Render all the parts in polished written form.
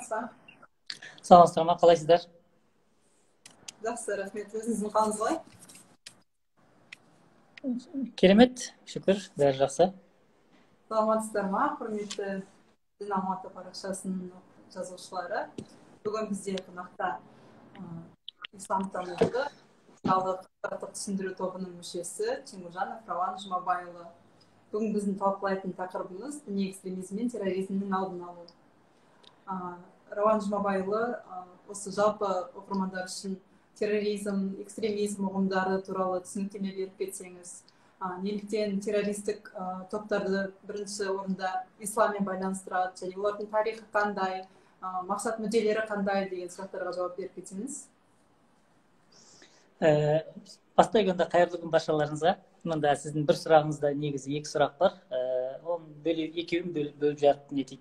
Саламатсыз ба? Саламатсыздар ма, қалайсыздар? Жақсы, рахмет. Өзіңіздің қалыңыз қалай? Керемет, шүкір, бәрі жақсы. Саламатсыздар ма, құрметті Дін Алматы парақшасының жазушылары. Бүгін бізде қонақта исламтанушы, ақпараттық түсіндіру тобының мүшесі Тимуржанов Рауан Жұмабайұлы. Бүгін біздің талқылайтын тақырыбымыз діни экстремизм мен терроризмнің алдын алу. Рауан Жұмабайұлы, осы жалпы оқырмандар үшін терроризм, экстремизм ұғымдары туралы түсініктеме беріп кетсеңіз, неліктен террористік топтарды бірінші орында исламмен байланыстырады және олардың тарихы қандай, мақсат мүдделері қандай деген сұрақтарға жауап беріп кетсеңіз. Бастайық онда, қайырлы күн баршаларыңызға. Мында сіздің бір сұрағыңызда негізі екі сұрақ бар. Оны екеуін бөліп жарып нетейік.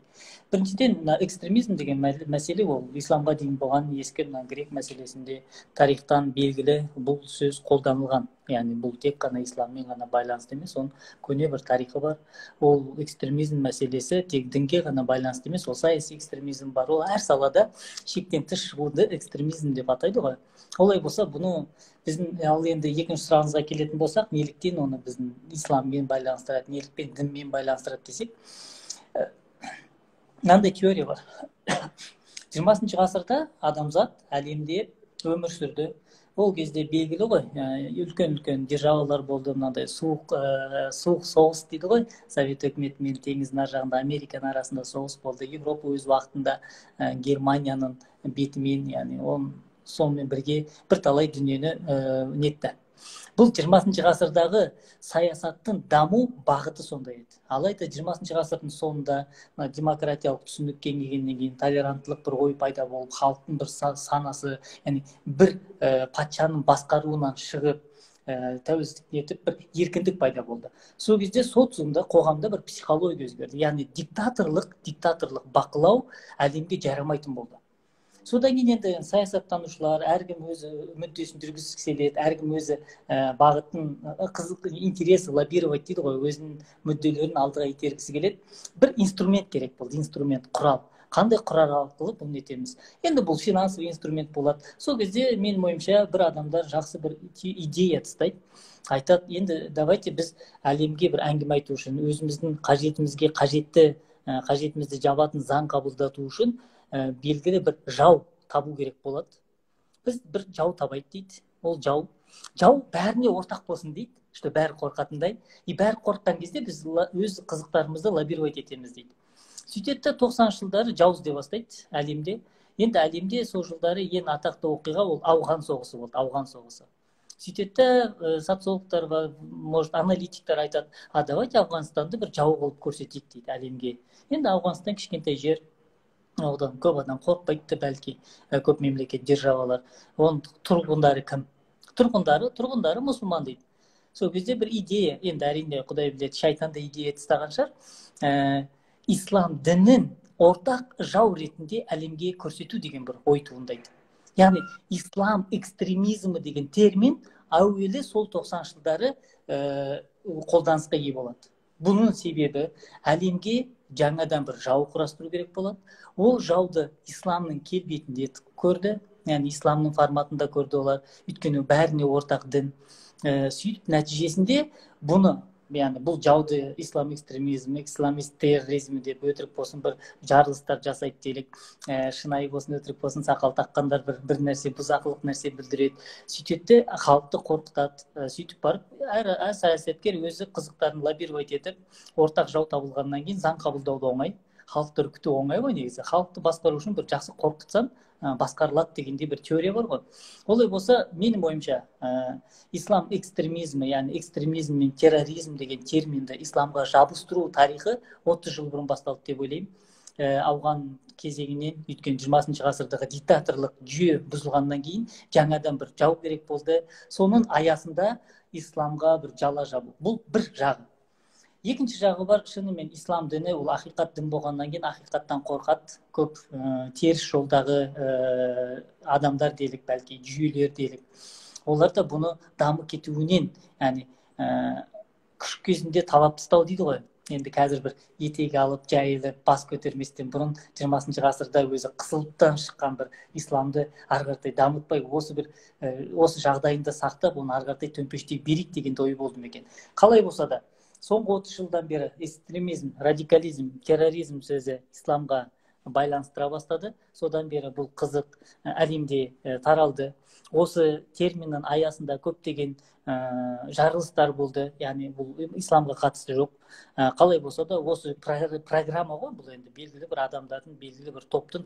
Біріншіден, мына экстремизм деген мәселе ол исламға дейін болған ескі мына грек мәселесінде тарихтан белгілі бұл сөз қолданылған. Яғни бұл тек қана исламмен ғана байланысты емес, оның көне бір тарихы бар. Ол экстремизм мәселесі тек дінге ғана байланысты емес, ол саяси экстремизм бар. Ол әр салада шектен тыс шығуды экстремизм деп атайды ғой. Олай болса, бұны біздің, ал енді екінші сұрағыңызға келетін болсақ, неліктен оны біздің исламмен байланыстырады, неліктен дінмен байланыстырады десек, мынандай теория бар. 20 ғасырда адамзат әлемде өмір сүрді. Ол кезде белгілі ғой, үлкен-үлкен державалар болды, мынандай суық соғыс дейді ғой, Совет өкіметі мен теңіздің ар жағында Американың арасында соғыс болды. Европа өз уақытында Германияның бетімен, яғни оның сонымен бірге бірталай дүниені нетті. Бұл 20 ғасырдағы саясаттың даму бағыты сондай еді. Алайда 20 ғасырдың соңында демократиялық түсінік кеңейгеннен кейін толеранттылық бір ой пайда болып, халықтың бір санасы, яғни бір патшаның басқаруынан шығып, тәуелсіздік нетіп бір еркіндік пайда болды. Сол кезде социумда, қоғамда бір психология өзгерді. Яғни диктаторлық бақылау әлемге жарамайтын болды. Содан кейін енді саясаттанушылар әркім өзі мүддесін жүргізгісі келеді, әркім өзі бағытын, қызық интересі лоббировать дейді ғой, өзінің мүдделерін алдыға itергісі келеді. Бір инструмент керек болды, инструмент, құрал. Қандай құрал арқылы бұны етеміз? Енді бұл финансовый инструмент болады. Сол кезде менің ойымша бір адамдар жақсы бір идея тастайды. Айтады, енді давайте біз әлемге бір әңгіме айту үшін, өзіміздің қажетімізге қажетімізді жабатын заң қабылдату үшін белгілі бір жау табу керек болады. Біз бір жау табайық дейді. Ол жау бәріне ортақ болсын дейді, что бәрі қорқатындай. И бәрі қорыққан кезде біз өз қызықтарымызды лоббировать етеміз дейді. Сөйтеді де 90-шы жылдары жау іздей бастайды әлемде. Енді әлемде сол жылдары ең атақты оқиға ол Ауған соғысы болды, Ауған соғысы. Сөйтеді де социологтар, может, аналитиктер айтады, а давайте Ауғанстанды бір жау қылып көрсетейік дейді әлемге. Енді Ауғанстан кішкентай жер, одан көп адам қорықпайды бәлки, көп мемлекет, державалар. Оның тұрғындары кім? Тұрғындары мұсылман дейді. Сол кезде бір идея, енді әрине Құдай біледі, шайтан да идея тастаған шығар, ислам дінін ортақ жау ретінде әлемге көрсету деген бір ой туындайды. Яғни ислам экстремизмі деген термин әуелі сол 90-шы жылдары қолданысқа ие болады. Бұның себебі әлемге жаңадан бір жау құрастыру керек болады. Ол жауды исламның келбетінде көрді, яғни исламның форматында көрді олар, өйткені бәріне ортақ дін. Сөйтіп нәтижесінде бұны, яғни бұл жауды ислам экстремизмі, исламист терроризмі деп өтірік болсын бір жарылыстар жасайды делік, шынайы болсын, өтірік болсын, сақал таққандар бір нәрсе, бұзақылық нәрсе білдіреді. Сөйтеді де халықты қорқытады. Сөйтіп барып әр саясаткер өзі қызықтарын лоббировать етіп, ортақ жау табылғаннан кейін заң қабылдау да оңай, халықты үркіту оңай ғой негізі. Халықты басқару үшін бір жақсы қорқытсаң, басқарылады дегенде бір теория бар ғой. Олай болса, менің ойымша, ислам экстремизмі, яғни экстремизм мен терроризм деген терминді исламға жабыстыру тарихы 30 жыл бұрын басталды деп ойлаймын. Ауған кезеңінен, өйткені 20 ғасырдағы диктаторлық жүйе бұзылғаннан кейін жаңадан бір жау керек болды. Соның аясында исламға бір жала жабу. Бұл бір жағы. Екінші жағы бар, шынымен ислам діні ол ақиқат дін болғаннан кейін ақиқаттан қорқады. Көп теріс жолдағы адамдар делік, бәлки жүйелер делік. Олар да бұны дамып кетуінен, яғни күш кезінде талап тастау дейді ғой. Енді қазір бір етек алып, жайылып, бас көтерместен бұрын 20 ғасырда өзі қысылыптан шыққан бір исламды ары қаратай дамытпай, осы бір осы жағдайында сақтап, оны ары қаратай төмпештей берейік деген ой болды ма екен. Қалай болса да, соңғы 30 жылдан бері экстремизм, радикализм, терроризм сөзі исламға байланыстыра бастады. Содан бері бұл қызық әлемде таралды. Осы терминнің аясында көптеген жарылыстар болды. Яғни бұл исламға қатысты жоқ. Қалай болса да осы программа ғой, бұл енді белгілі бір адамдардың, белгілі бір топтың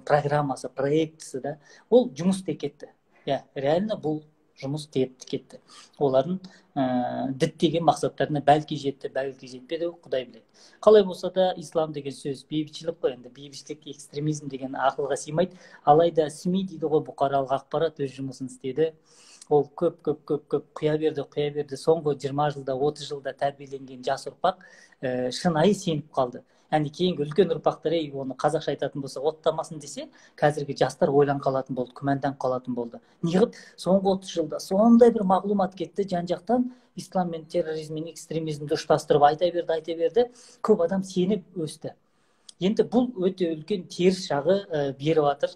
программасы, проектісі да. Ол жұмыс істеп кетті. Иә, реально бұл жұмыс істеп кетті. Олардың діттеген мақсаттарына бәлки жетті, бәлки жетпеді, Құдай біледі. Қалай болса да ислам деген сөз бейбітшілік қой, енді бейбітшілік, экстремизм деген ақылға сыймайды. Алайда СМИ дейді ғой, бұқаралық ақпарат өз жұмысын істеді. Ол көп құя берді, құя берді. Соңғы 20 жылда, 30 жылда тәрбиеленген жас ұрпақ шынайы сеніп қалды. Яғни кейінгі үлкен ұрпақтар, ей, оны қазақша айтатын болса, оттамасын десе, қазіргі жастар ойланып қалатын болды, күмәнданып қалатын болды. Неғып соңғы 30 жылда сондай бір мағлұмат кетті, жан-жақтан ислам мен терроризм мен экстремизмді ұштастырып айта берді, айта берді. Көп адам сеніп өсті. Енді бұл өте үлкен теріс жағы беріп жатыр.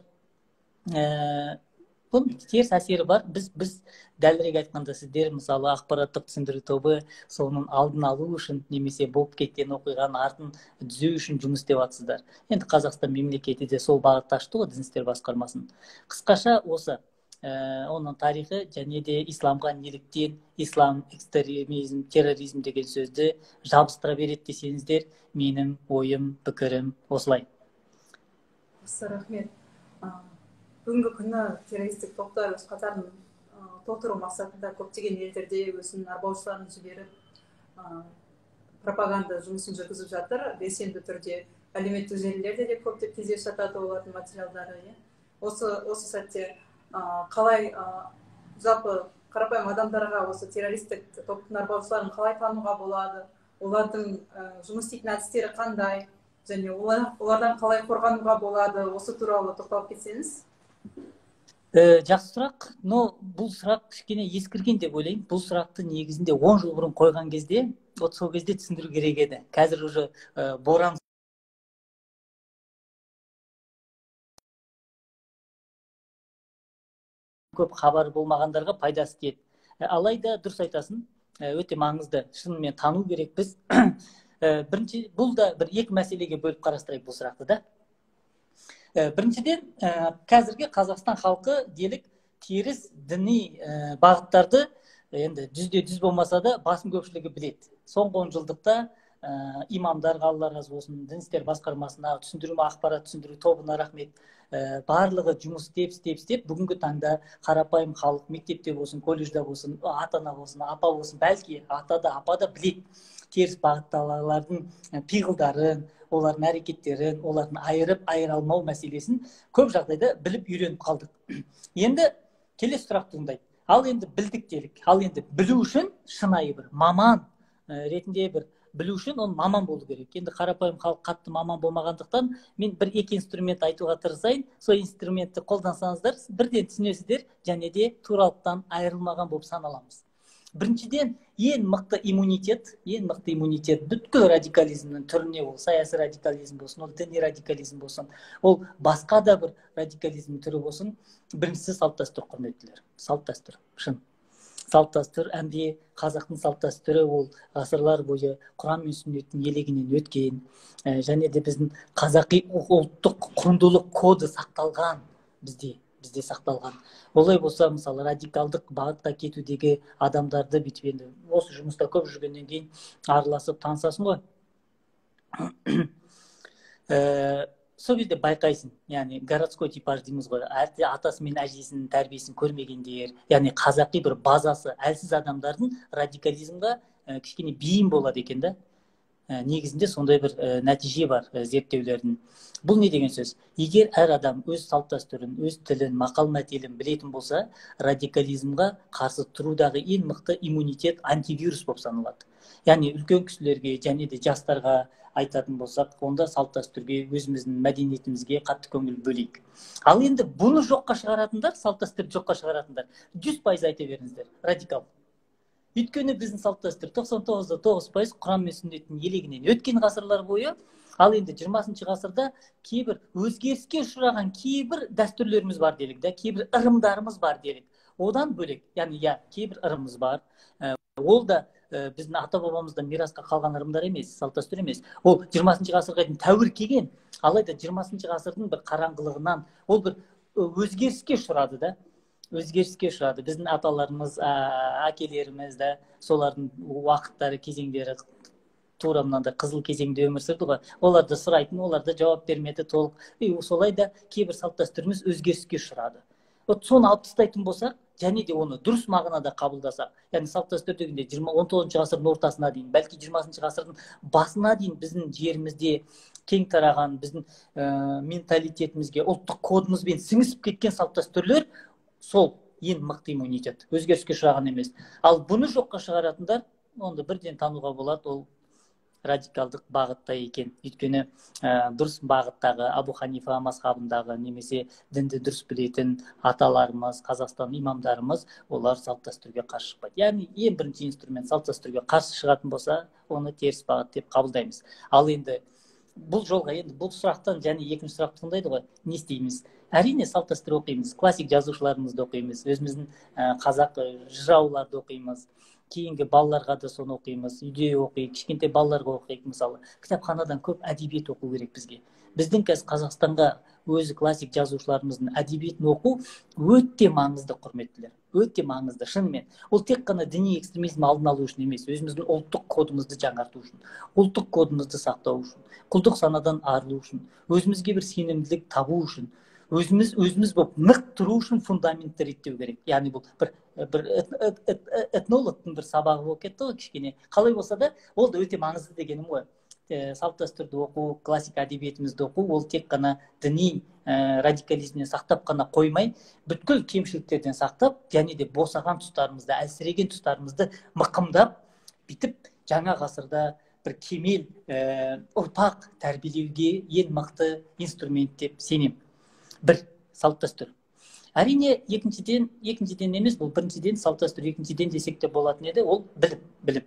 Бұның теріс әсері бар. Біз дәлірек айтқанда, сіздер, мысалы, ақпараттық түсіндіру тобы соның алдын алу үшін немесе болып кеткен оқиғаның артын түзеу үшін жұмыс істеп жатсыздар. Енді Қазақстан мемлекеті де сол бағытта ашты ғой дін істер басқармасын. Қысқаша осы, оның тарихы және де исламға неліктен ислам, экстремизм, терроризм деген сөзді жабыстыра береді десеңіздер, менің ойым, пікірім осылай. Жақсы, рахмет. Бүгінгі күні террористік топтар өз қатарын толтыру мақсатында көптеген елдерде өзінің арбаушыларын жіберіп, пропаганда жұмысын жүргізіп жатыр. Белсенді түрде әлеуметтік желілерде де көптеп кездесіп жатады олардың материалдары. Осы сәтте қалай жалпы қарапайым адамдарға осы террористік топтың арбаушыларын қалай тануға болады, олардың жұмыс істейтін әдістері қандай және олардан қалай қорғануға болады, осы туралы тоқталып кетсеңіз. Жақсы сұрақ. Но бұл сұрақ кішкене ескірген деп ойлаймын. Бұл сұрақты негізінде 10 жыл бұрын қойған кезде, вот сол кезде түсіндіру керек еді. Қазір уже боран көп хабар болмағандарға пайдасы тиеді. Алайда дұрыс айтасың, өте маңызды. Шынымен тану керек біз. Бірінші, бұл да бір екі мәселеге бөліп қарастырайық бұл сұрақты да. Біріншіден, қазіргі Қазақстан халқы делік теріс діни бағыттарды енді 100% болмаса да басым көпшілігі біледі. Соңғы 10 жылдықта имамдарға Алла разы болсын, дін істер басқармасына, түсіндіру ақпарат түсіндіру тобына рахмет. Барлығы жұмыс істеп, бүгінгі таңда қарапайым халық мектепте болсын, колледжде болсын, ата-ана болсын, апа болсын, бәлки ата да апа да біледі теріс бағыттағылардың пиғылдарын, олардың әрекеттерін, олардың айырып, айыра алмау мәселесін көп жағдайда біліп үйреніп қалдық. Енді келесі сұрақ туындайды. Ал енді білдік делік. Ал енді білу үшін шынайы бір маман ретінде бір білу үшін оның маман болу керек. Енді қарапайым халық қатты маман болмағандықтан мен бір екі инструмент айтуға тырысайын. Сол инструментті қолдансаңыздар, бірден түсінесіздер және де туралықтан айырылмаған болып саналамыз. Біріншіден, ең мықты иммунитет, бүткіл радикализмнің түріне, ол саяси радикализм болсын, ол діни радикализм болсын, ол басқа да бір радикализм түрі болсын, біріншісі салт дәстүр, құрметтілер. Салт дәстүр, шын. Салт дәстүр, әмде қазақтың салт дәстүрі ол ғасырлар бойы Құран мен сүннеттің елегінен өткен, және де біздің қазақи ұлттық құндылық коды сақталған бізде. Бізде сақталған. Олай болса, мысалы, радикалдық бағытқа кетудегі адамдарды бүйтіп енді осы жұмыста көп жүргеннен кейін араласып танысасың ғой. Сол кезде байқайсың, яғни городской типаж дейміз ғой, атасы мен әжесінің тәрбиесін көрмегендер, яғни қазақи бір базасы әлсіз адамдардың радикализмға кішкене бейім болады екен да. Негізінде сондай бір нәтиже бар зерттеулердің. Бұл не деген сөз? Егер әр адам өз салт дәстүрін, өз тілін, мақал мәтелін білетін болса, радикализмға қарсы тұрудағы ең мықты иммунитет антивирус болып саналады. Яғни үлкен кісілерге және де жастарға айтатын болсақ, онда салт дәстүрге, өзіміздің мәдениетімізге қатты көңіл бөлейік. Ал енді бұны жоққа шығаратындар, салт дәстүрді жоққа шығаратындар, 100% айта беріңіздер, радикал. Өйткені біздің салт дәстүр 99,9% Құран мен сүннеттің елегінен өткен ғасырлар бойы. Ал енді 20 ғасырда кейбір өзгеріске ұшыраған кейбір дәстүрлеріміз бар делік, да, кейбір ырымдарымыз бар делік. Одан бөлек, яғни иә, кейбір ырымымыз бар. Ол да біздің ата бабамыздан мирасқа қалған ырымдар емес, салт дәстүр емес. Ол 20 ғасырға дейін тәуір келген, алайда 20 ғасырдың бір қараңғылығынан ол бір өзгеріске ұшырады да. Өзгеріске ұшырады. Біздің аталарымыз, әкелеріміз да, солардың уақыттары, кезеңдері тура мынандай қызыл кезеңде өмір сүрді ғой. Олар да сұрайтын, олар да жауап бермеді толық. И солай да кейбір салт дәстүріміз өзгеріске ұшырады. Вот соны алып тастайтын болсақ, және де оны дұрыс мағынада қабылдасақ, яғни салт дәстүр дегенде 19 ғасырдың ортасына дейін, бәлки 20 ғасырдың басына дейін біздің жерімізде кең тараған, біздің менталитетімізге, ұлттық кодымызбен сіңісіп кеткен салт дәстүрлер сол ең мықты иммунитет, өзгеріске ұшыраған емес. Ал бұны жоққа шығаратындар, онды бірден тануға болады, ол радикалдық бағытта екен. Өйткені дұрыс бағыттағы Абу Ханифа мазхабындағы немесе дінді дұрыс білетін аталарымыз, Қазақстан имамдарымыз, олар салт дәстүрге қарсы шықпайды. Яғни ең бірінші инструмент салт дәстүрге қарсы шығатын болса, оны теріс бағыт деп қабылдаймыз. Ал енді бұл жолға, енді бұл сұрақтан және екінші сұрақ туындайды ғой, не істейміз? Әрине салт дәстүр оқимыз, классик жазушыларымызды оқимыз, өзіміздің қазақ жырауларды оқимыз, кейінгі балаларға да соны оқимыз, үйде оқиық, кішкентай балаларға оқиық. Мысалы, кітапханадан көп әдебиет оқу керек бізге. Біздің қазір Қазақстанға өзі классик жазушыларымыздың әдебиетін оқу өте маңызды, құрметтілер, өте маңызды, шынымен. Ол тек қана діни экстремизм алдын алу үшін емес, өзіміздің ұлттық кодымызды жаңарту үшін, ұлттық кодымызды сақтау үшін, құлдық санадан арылу үшін, өзімізге бір сенімділік табу үшін, өзіміз болып нық тұру үшін фундаментті реттеу керек. Яғни бұл бір этнологтың бір сабағы болып кетті ғой кішкене. Қалай болса да, ол да өте маңызды дегенім ғой. Салт дәстүрді оқу, классик әдебиетімізді оқу, ол тек қана діни радикализмнен сақтап қана қоймай, бүткіл кемшіліктерден сақтап, және де босаған тұстарымызды, әлсіреген тұстарымызды мықымдап, бүйтіп жаңа ғасырда бір кемел ұрпақ тәрбиелеуге ең мықты инструмент деп сенемін. Бір, салт дәстүр. Әрине, екіншіден емес, бұл біріншіден салт дәстүр, екіншіден десек те болатын еді, ол білім.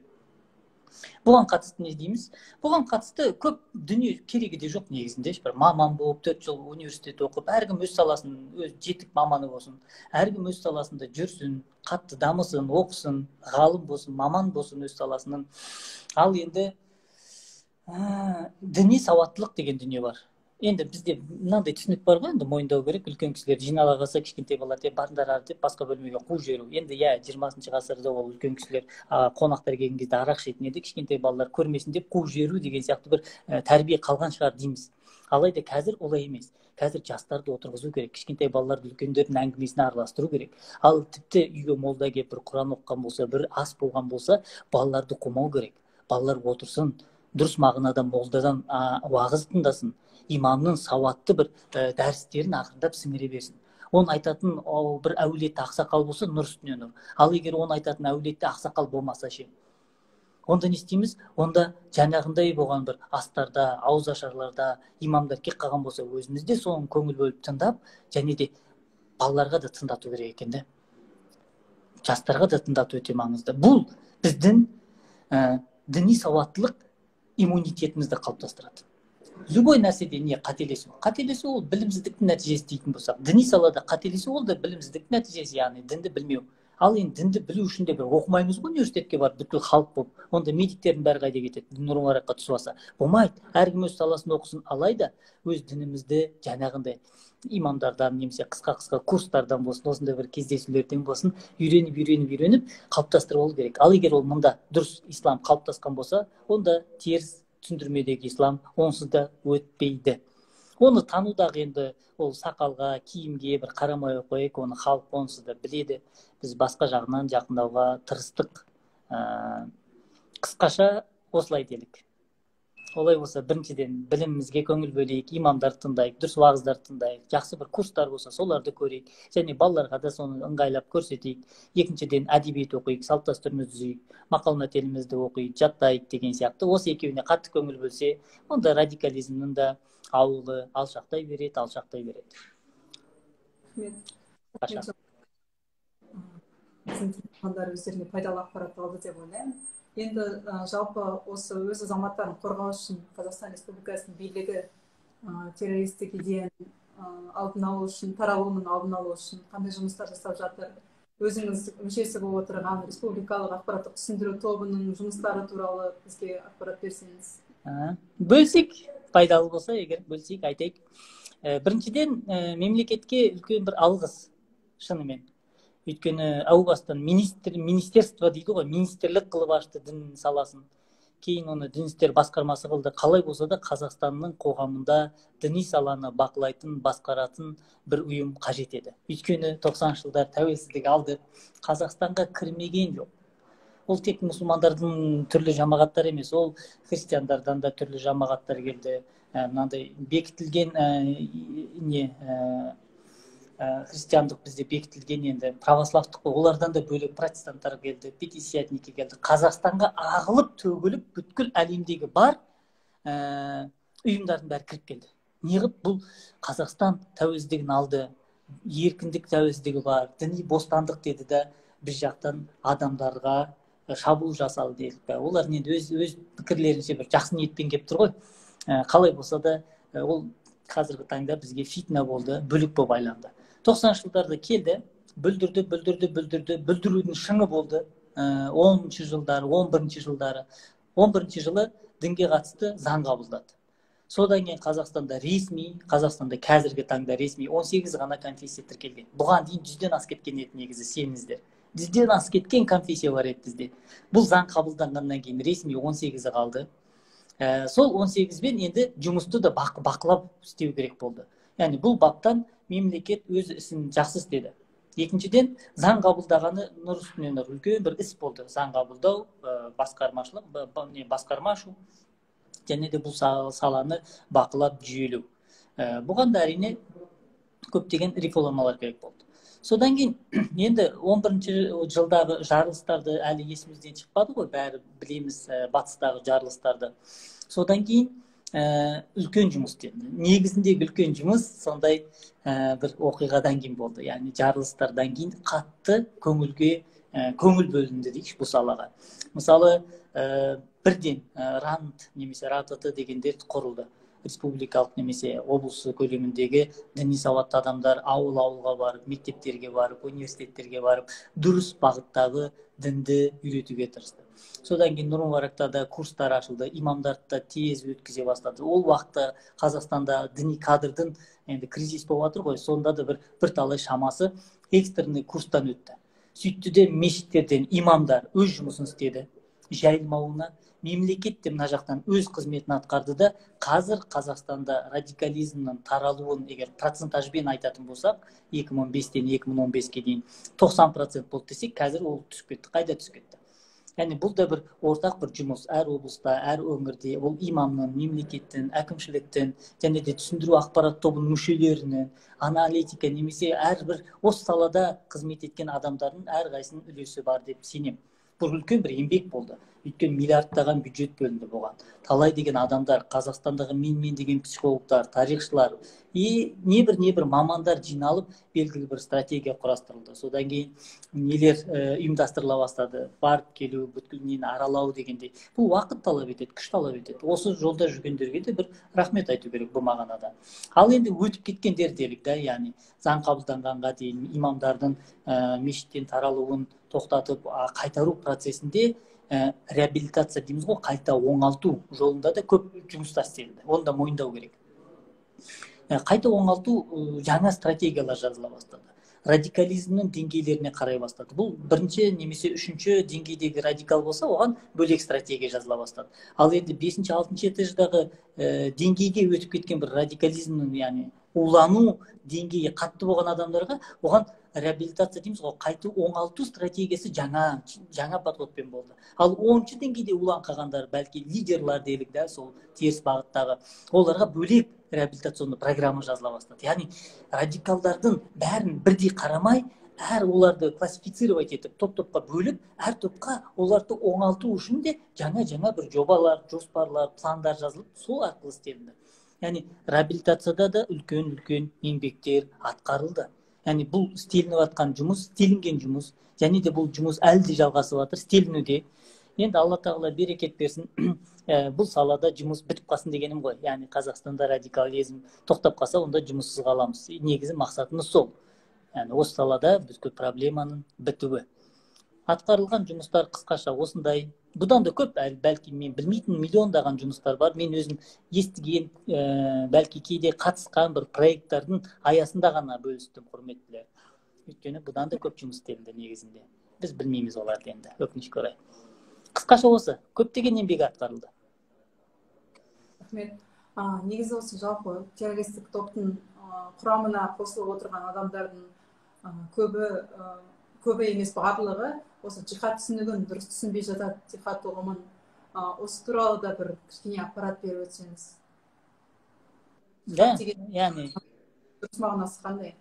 Бұған қатысты не дейміз? Бұған қатысты көп дүние керегі де жоқ негізінде. Бір маман болып, 4 жыл университет оқып, әркім өз саласын, өз жетік маманы болсын, әркім өз саласында жүрсін, қатты дамысын, оқысын, ғалым болсын, маман болсын өз саласының. Ал енді діни сауаттылық деген дүние бар. Енді бізде мынандай түсінік бар ғой, енді мойындау керек, үлкен кісілер жинала қалса, кішкентай балалар деп барыңдар ары деп басқа бөлмеге қуып жіберу. Енді иә, 20 ғасырда ол үлкен кісілер қонақтар келген кезде арақ ішетін еді, кішкентай балалар көрмесін деп қуып жіберу деген сияқты бір тәрбие қалған шығар дейміз. Алайда қазір олай емес. Қазір жастарды отырғызу керек, кішкентай балаларды үлкендердің әңгімесіне араластыру керек. Ал тіпті үйге молда келіп бір Құран оқыған болса, бір ас болған болса, балаларды қумау керек. Балалар отырсын, дұрыс мағынада молдадан уағыз тыңдасын, имамның сауатты бір дәрістерін ақырындап сіңіре берсін. Оны айтатын бір әулетті ақсақал болса, нұр үстіне нұр. Ал егер оны айтатын әулетті ақсақал болмаса ше, онда не істейміз? Онда жаңағындай болған бір астарда, ауызашарларда имамдар кеп қалған болса, өзіміз де соны көңіл бөліп тыңдап, және де балаларға да тыңдату керек екен де. Жастарға да тыңдату өте маңызды. Бұл біздің діни сауаттылық иммунитетімізді қалыптастырады. Любой нәрседе не қателесу? Қателесу ол білімсіздіктің нәтижесі дейтін болсақ, діни салада қателесу ол да білімсіздіктің нәтижесі, яғни дінді білмеу. Ал енді дінді білу үшін де бір оқымаймыз ғой университетке барып бүткіл халық болып. Онда медиктердің бәрі қайда кетеді? Дін нұрмараққа түсіп алса. Болмайды. Әркім өз саласын оқысын, алайда өз дінімізді жаңағындай имамдардан немесе қысқа-қысқа курстардан болсын, осындай бір кездесулерден болсын үйреніп қалыптастырып алу керек. Ал егер ол мұнда дұрыс ислам қалыптасқан болса, онда теріс түсіндірмедегі ислам онсыз да өтпейді. Оны танудағы енді ол сақалға, киімге бір қарамай қояйық, оны халық онсыз да біледі. Біз басқа жағынан жақындауға тырыстық. Қысқаша осылай делік. Олай болса, біріншіден білімімізге көңіл бөлейік, имамдарды тыңдайық, дұрыс уағыздарды тыңдайық, жақсы бір курстар болса, соларды көрейік, және балаларға да соны ыңғайлап көрсетейік. Екіншіден, әдебиет оқиық, салт дәстүрімізді түзейік, мақал-мәтелімізді оқиық, жаттайық деген сияқты. Осы екеуіне қатты көңіл бөлсе, онда радикализмнің де ауылы алшақтай береді, алшақтай береді. Рахмет. Біздің тыңдармандар өздеріне пайдалы ақпарат алды деп ойлаймын. Енді жалпы осы өз азаматтарын қорғау үшін Қазақстан Республикасының билігі террористік идеяның алдын алу үшін, таралуының алдын алу үшін қандай жұмыстар жасап жатыр? Өзіңіз мүшесі болып отырған республикалық ақпараттық түсіндіру тобының жұмыстары туралы бізге ақпарат берсеңіз. Бөлсек, пайдалы болса егер бөлсек, айтайық. Біріншіден, мемлекетке үлкен бір алғыс шынымен. Өйткені әу бастан министерство дейді ғой, министрлік қылып ашты дін саласын. Кейін оны дін істер басқармасы қылды. Қалай болса да Қазақстанның қоғамында діни саланы бақылайтын, басқаратын бір ұйым қажет еді. Өйткені 90-шы жылдар тәуелсіздік алды, Қазақстанға кірмеген жоқ. Ол тек мұсылмандардың түрлі жамағаттары емес, ол христиандардан да түрлі жамағаттар келді. Мынандай бекітілген христиандық бізде бекітілген енді православтық қой, олардан да бөлек протестанттар келді, пятидесятники келді. Қазақстанға ағылып төгіліп бүткіл әлемдегі бар ұйымдардың бәрі кіріп келді. Неғып бұл Қазақстан тәуелсіздігін алды, еркіндік тәуелсіздігі бар, діни бостандық деді да біз жақтан адамдарға шабуыл жасалды делік пе. Олар енді өз пікірлерінше бір жақсы ниетпен келіп тұр ғой. Қалай болса да ол қазіргі таңда бізге фитна болды, бүлік болып айланды. 90-шы жылдарда келді, бүлдірді, бүлдірді, бүлдірді, бүлдірудің шыңы болды. 10-шы жылдары, 11-ші жылдары. 11-ші жылы дінге қатысты заң қабылдады. Содан кейін Қазақстанда ресми, Қазақстанда қазіргі таңда ресми 18 ғана конфессия тіркелген. Бұған дейін 100-ден асып кеткен еді негізі, сеніңіздер. 100-ден асып кеткен конфессия бар еді бізде. Бұл заң қабылданғаннан кейін ресми 18-і қалды. Сол 18-бен енді жұмысты да бақылап істеу керек болды. Яғни бұл баптан мемлекет өз ісін жақсы істеді. Екіншіден, заң қабылдағаны нұр үстіне нұр, үлкен бір іс болды. Заң қабылдау, басқармашылық, басқарма ашу, және де бұл саланы бақылап жүйелеу. Бұған да әрине көптеген реформалар керек болды. Содан кейін енді 11-ші жылдағы жарылыстарды әлі есімізден шықпады ғой, бәрі білеміз, батыстағы жарылыстарды. Содан кейін үлкен жұмыс істелді. Негізіндегі үлкен жұмыс сондай бір оқиғадан кейін болды. Яғни жарылыстардан кейін қатты көңіл бөлінді дейікші бұл салаға. Мысалы, бірден РАНД немесе РАТТ дегендер құрылды. Республикалық немесе облыс көлеміндегі діни сауатты адамдар ауыл-ауылға барып, мектептерге барып, университеттерге барып, дұрыс бағыттағы дінді үйретуге тырысты. Содан кейін Нұр Мүбаракта да курстар ашылды, имамдарды да тез өткізе бастады. Ол уақытта Қазақстанда діни кадрдың енді кризис болып жатыр ғой, сонда да бірталай шамасы экстренный курстан өтті. Сөйтті де мешіттерден имамдар өз жұмысын істеді, жайылмауына. Мемлекет те мына жақтан өз қызметін атқарды да, қазір Қазақстанда радикализмнің таралуын егер процентажбен айтатын болсақ, 2005-тен 2015-ке дейін 90% болды десек, қазір ол түсіп кетті. Қайда түсіп кетті? Яғни бұл да бір ортақ бір жұмыс. Әр облыста, әр өңірде ол имамның, мемлекеттің, әкімшіліктің және де түсіндіру ақпарат тобының мүшелерінің, аналитика немесе әрбір осы салада қызмет еткен адамдардың әрқайсысының үлесі бар деп сенемін. Бұл үлкен бір еңбек болды. Өйткені миллиардтаған бюджет бөлінді бұған. Талай деген адамдар, Қазақстандағы мен-мен деген психологтар, тарихшылар, и небір-небір мамандар жиналып, белгілі бір стратегия құрастырылды. Содан кейін нелер ұйымдастырыла бастады, барып келу, бүткіл нені аралау дегендей. Бұл уақыт талап етеді, күш талап етеді. Осы жолда жүргендерге де бір рахмет айту керек бұл мағынада. Ал енді өтіп кеткендер делік да, яғни заң қабылданғанға дейін имамдардың мешіттен таралуын тоқтатып, қайтару процесінде реабилитация дейміз ғой, қайта оңалту жолында да көп жұмыстар істелді. Оны да мойындау керек. Қайта оңалту жаңа стратегиялар жазыла бастады. Радикализмнің деңгейлеріне қарай бастады. Бұл бірінші немесе үшінші деңгейдегі радикал болса, оған бөлек стратегия жазыла бастады. Ал енді бесінші, алтыншы этаждағы деңгейге өтіп кеткен бір радикализмнің, яғни улану деңгейі қатты болған адамдарға, оған реабилитация дейміз ғой, қайта оңалту стратегиясы жаңа подходпен болды. Ал 10-шы деңгейде уланып қалғандар, бәлки лидерлар делік да, сол теріс бағыттағы, оларға бөлек реабилитационный программа жазыла бастады. Яғни радикалдардың бәрін бірдей қарамай, әр оларды классифицировать етіп, топ-топқа бөліп, әр топқа оларды оңалту үшін де жаңа-жаңа бір жобалар, жоспарлар, пландар жазылып, сол арқылы істелінді. Яғни реабилитацияда да үлкен-үлкен еңбектер атқарылды. Яғни бұл істелініп жатқан жұмыс, істелінген жұмыс, және де бұл жұмыс әлі де жалғасып жатыр, істелінуде. Енді Алла тағала берекет берсін, бұл салада жұмыс бітіп қалсын дегенім ғой. Яғни Қазақстанда радикализм тоқтап қалса, онда жұмыссыз қаламыз. Негізі мақсатымыз сол. Яғни осы салада бүткіл проблеманың бітуі. Атқарылған жұмыстар қысқаша осындай. Бұдан да көп, бәлки мен білмейтін миллиондаған жұмыстар бар. Мен өзім естіген, бәлки кейде қатысқан бір проекттардың аясында ғана бөлістім, құрметтілер. Өйткені бұдан да көп жұмыс істелінді негізінде. Біз білмейміз оларды енді, өкінішке орай. Қысқаша осы, көптеген еңбек атқарылды. Рахмет. Негізі осы жалпы террористік топтың құрамына қосылып отырған адамдардың көбі емес, барлығы осы джихад түсінігін дұрыс түсінбей жатады, джихад ұғымын. Осы туралы да бір кішкене ақпарат беріп өтсеңіз. Да, яғни дұрыс мағынасы қандай?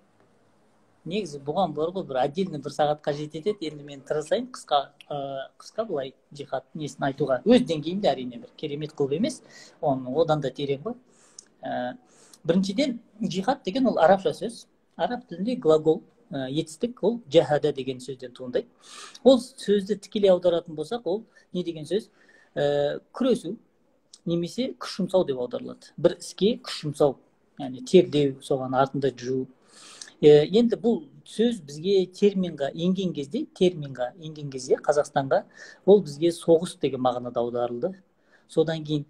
Негізі бұған бар ғой, бір отдельно бір сағат қажет етеді. Енді мен тырысайын қысқа былай джихад несін айтуға. Өз деңгейімде әрине бір керемет қылып емес, оның одан да терең ғой. Біріншіден, джихад деген ол арабша сөз. Араб тілінде глагол, етістік, ол жахада деген сөзден туындайды. Ол сөзді тікелей аударатын болсақ, ол не деген сөз? Күресу немесе күш жұмсау деп аударылады. Бір іске күш жұмсау, яғни терлеу, соған артында жүру. Енді бұл сөз бізге терминға енген кезде, Қазақстанға ол бізге соғыс деген мағынада аударылды. Содан кейін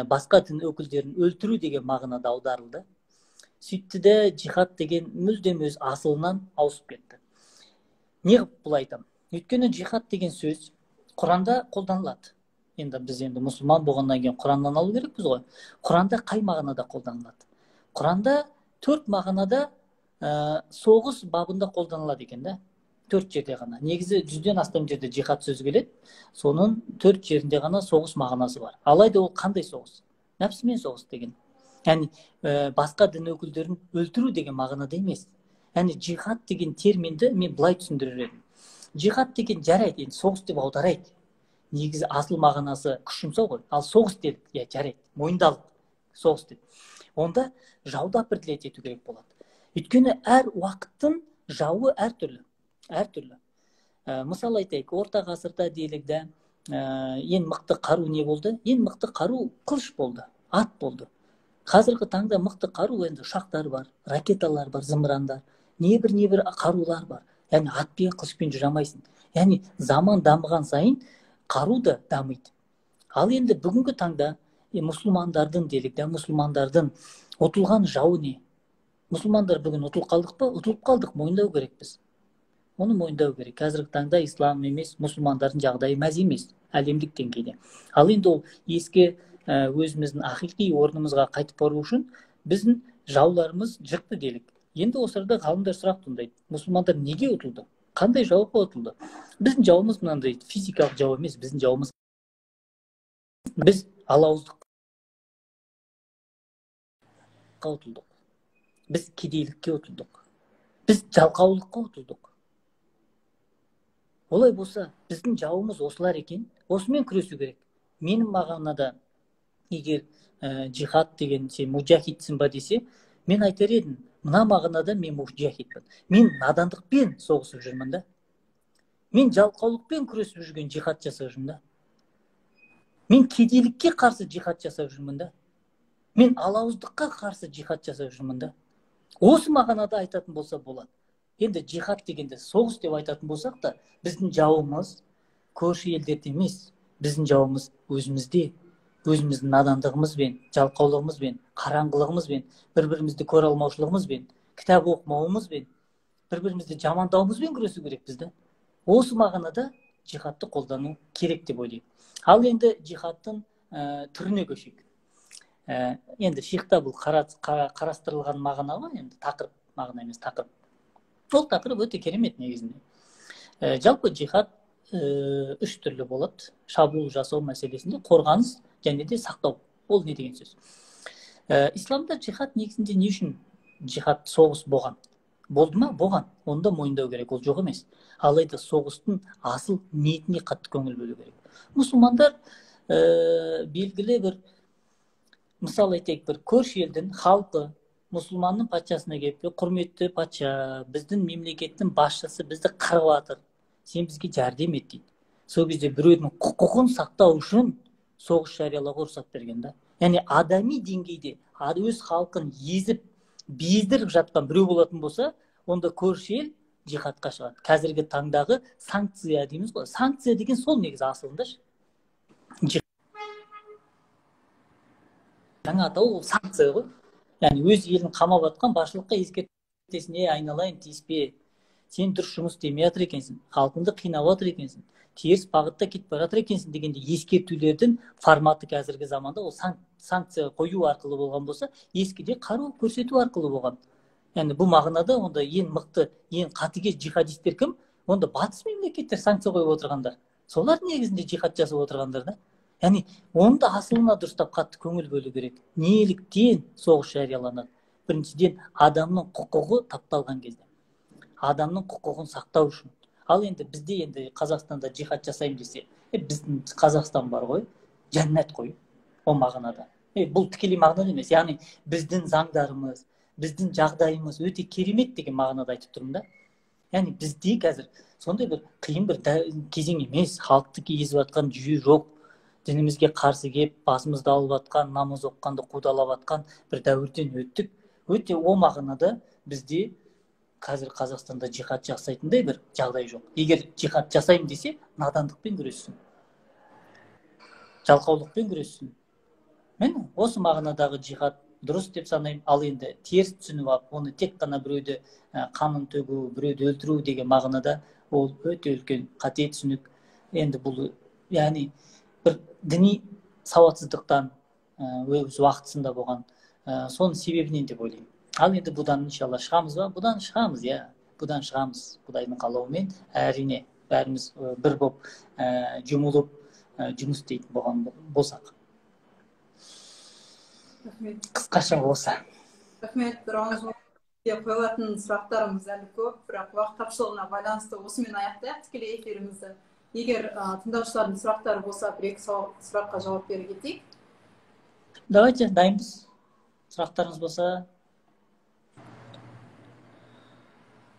басқа дін өкілдерін өлтіру деген мағынада аударылды. Сөйтті де джихад деген мүлдем өз асылынан ауысып кетті. Неғып бұл айтам? Өйткені джихад деген сөз Құранда қолданылады. Енді біз енді мұсылман болғаннан кейін Құраннан алу керекпіз ғой. Құранда қай мағынада қолданылады? Құранда 4 мағынада соғыс бабында қолданылады екен да. 4 жерде ғана. Негізі 100-ден астам жерде джихад сөзі келеді. Соның 4 жерінде ғана соғыс мағынасы бар. Алайда ол қандай соғыс? Нәпсімен соғыс деген. Яғни басқа дін өкілдерін өлтіру деген мағынада емес. Яғни джихад деген терминді мен былай түсіндірер едім. Джихад деген жарайды, енді соғыс деп аударайық. Негізі асыл мағынасы күш жұмсау ғой. Ал соғыс дедік, иә жарайды, мойындалық соғыс деп. Онда жауды определять ету керек болады. Өйткені әр уақыттың жауы әртүрлі, әртүрлі. Мысал айтайық, орта ғасырда делік да, ең мықты қару не болды? Ең мықты қару қылыш болды, ат болды. Қазіргі таңда мықты қару енді ұшақтар бар, ракеталар бар, зымырандар, небір қарулар бар. Яғни атпен, қылышпен жүре алмайсың. Яғни заман дамыған сайын қару да дамиды. Ал енді бүгінгі таңда мұсылмандардың делік да, мұсылмандардың ұтылған жауы не? Мұсылмандар бүгін ұтылып қалдық па? Ұтылып қалдық, мойындау керекпіз. Оны мойындау керек. Қазіргі таңда ислам емес, мұсылмандардың жағдайы мәз емес әлемдік деңгейде. Ал енді ол ескі өзіміздің ақиқи орнымызға қайтып бару үшін біздің жауларымыз жықты делік. Енді осы арада ғалымдар сұрақ туындайды. Мұсылмандар неге ұтылды? Қандай жауға ұтылды? Біздің жауымыз мынандай физикалық жау емес, біздің жауымыз біз алауыздыққа ұтылдық. Біз кедейлікке ұтылдық. Біз жалқаулыққа ұтылдық. Олай болса, біздің жауымыз осылар екен, осымен күресу керек. Менің мағынада егер джихад деген сен мужахидсің ба десе, мен айтар едім, мына мағынада мен мужахидпін. Мен надандықпен соғысып жүрмін да. Мен жалқаулықпен күресіп жүрген джихад жасап жүрмін да. Мен кедейлікке қарсы джихад жасап жүрмін да. Мен алауыздыққа қарсы джихад жасап жүрмін да. Осы мағынада айтатын болса болады. Енді джихад дегенде соғыс деп айтатын болсақ та, біздің жауымыз көрші елдерде емес, біздің жауымыз өзімізде, өзіміздің надандығымызбен, жалқаулығымызбен, қараңғылығымызбен, бір-бірімізді көре алмаушылығымызбен, кітап оқымауымызбен, бір-бірімізді жамандауымызбен күресу керекпіз да. Осы мағынада джихадты қолдану керек деп ойлаймын. Ал енді джихадтың түріне көшейік. Енді шихта бұл қарастырылған мағына ғой, енді тақырып мағына емес, тақырып. Ол тақырып өте керемет негізінде. Жалпы джихад үш түрлі болады. Шабуыл жасау мәселесінде қорғаныс және де сақтау. Ол не деген сөз? Исламда джихад негізінде не үшін джихад соғыс болған? Болды ма? Болған. Оны да мойындау керек, ол жоқ емес. Алайда соғыстың асыл ниетіне қатты көңіл бөлу керек. Мұсылмандар белгілі бір, мысал айтайық, бір көрші елдің халқы Мұсылманның патшасына келіп, құрметті патша, біздің мемлекеттің басшысы бізді қырып жатыр, сен бізге жәрдем ет дейді. Сол кезде біреудің құқығын сақтау үшін соғыс жариялауға рұқсат берген да. Яғни адами деңгейде өз халқын езіп, бездіріп жатқан біреу болатын болса, онда көрші ел жихадқа шығады. Қазіргі таңдағы санкция дейміз ғой. Санкция деген сол негізі асылында. Жаңа атауы ол санкция ғой. Яғни өз елін қамап жатқан басшылыққа ескертесің, е айналайын тиіспе, сен дұрыс жұмыс істемей жатыр екенсің, халқыңды қинап жатыр екенсің, теріс бағытта кетіп бара жатыр екенсің дегенде ескертулердің форматы қазіргі заманда ол санкция қою арқылы болған болса, ескіде қару көрсету арқылы болған. Яғни бұл мағынада онда ең мықты, ең қатыгез джихадистер кім? Онда батыс мемлекеттер санкция қойып отырғандар. Солар негізінде джихад жасап отырғандар да. Яғни оның да асылына дұрыстап қатты көңіл бөлу керек. Неліктен соғыс жарияланады? Біріншіден, адамның құқығы тапталған кезде. Адамның құқығын сақтау үшін. Ал енді бізде енді Қазақстанда джихад жасаймын десе, біздің Қазақстан бар ғой, жәннат қой ол мағынада. Бұл тікелей мағынада емес. Яғни біздің заңдарымыз, біздің жағдайымыз өте керемет деген мағынада айтып тұрмын да. Яғни бізде қазір сондай бір қиын бір кезең емес, халықты езіп жатқан жүйе жоқ. Дінімізге қарсы кеп, басымызды алып атқан, намаз оққанды қудалап атқан бір дәуірден өттік. Өте о мағынада бізде қазір Қазақстанда джихад жасайтындай бір жағдай жоқ. Егер джихад жасаймын десе, надандықпен күрессін, жалқаулықпен күрессін. Мен осы мағынадағы джихад дұрыс деп санаймын. Ал енді теріс түсініп алып, оны тек қана біреуді қанын төгу, біреуді өлтіру деген мағынада ол өте үлкен қате түсінік. Енді бұл, яғни бір діни сауатсыздықтан өз уақытысында болған, соның себебінен деп ойлаймын. Ал енді бұдан иншалла шығамыз ба? Бұдан шығамыз, иә. Бұдан шығамыз Құдайдың қалауымен. Әрине, бәріміз бір боп жұмылып жұмыс істейтін болған болсақ. Рахмет. Қысқаша болса. Рахмет. Қойылатын сұрақтарымыз әлі көп, бірақ уақыт тапшылығына байланысты осымен аяқтайық тікелей эфирімізді. Егер тыңдаушылардың сұрақтары болса, бір-екі сұраққа жауап бере кетейік. Давайте, дайынбыз. Сұрақтарыңыз болса.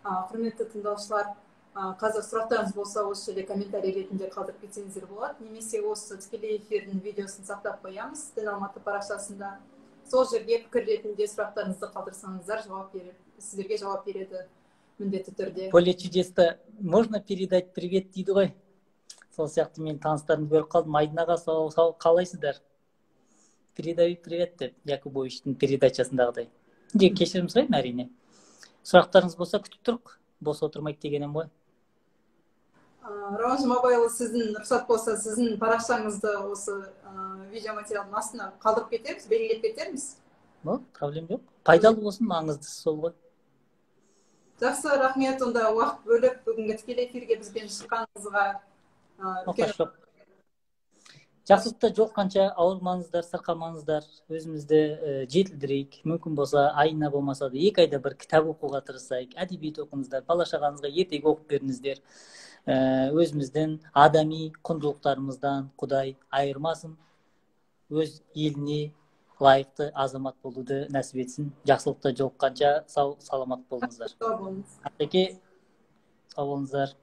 Құрметті тыңдаушылар, қазір сұрақтарыңыз болса, осы жерде комментарий ретінде қалдырып кетсеңіздер болады. Немесе осы тікелей эфирдің видеосын сақтап қоямыз Дін Алматы парақшасында. Сол жерге пікір ретінде сұрақтарыңызды қалдырсаңыздар, жауап беріп, сіздерге жауап береді міндетті түрде. Поле чудеста можно передать привет дейді ғой. Сол сияқты мен таныстарымды көріп қалдым. Айдын аға, қалайсыздар? Передаю привет деп Якубовичтің передачасындағыдай. Кешірім сұраймын әрине. Сұрақтарыңыз болса күтіп тұрық, бос отырмайды дегенім ғой. Рауан Жұмабайұлы, сіздің рұқсат болса, сіздің парақшаңызды осы видеоматериалдың астына қалдырып кетеміз, белгілеп кетерміз. Бол, проблем жоқ. Пайдалы болсын, маңыздысы сол ғой. Жақсы, рахмет. Онда уақыт бөліп бүгінгі тікелей эфирге бізбен шыққаныңызға үлкен жоқ. Жақсылықта жолыққанша ауырмаңыздар, сырқамаңыздар, өзімізді жетілдірейік. Мүмкін болса, айына болмаса да 2 айда бір кітап оқуға тырысайық, әдебиет оқыңыздар, бала шағаңызға ертегі оқып беріңіздер. Өзіміздің адами құндылықтарымыздан Құдай айырмасын, өз еліне лайықты азамат болуды нәсіп етсін. Жақсылықта жолыққанша сау саламат болыңыздар. Сау болыңыз. Ақеке, сау болыңыздар.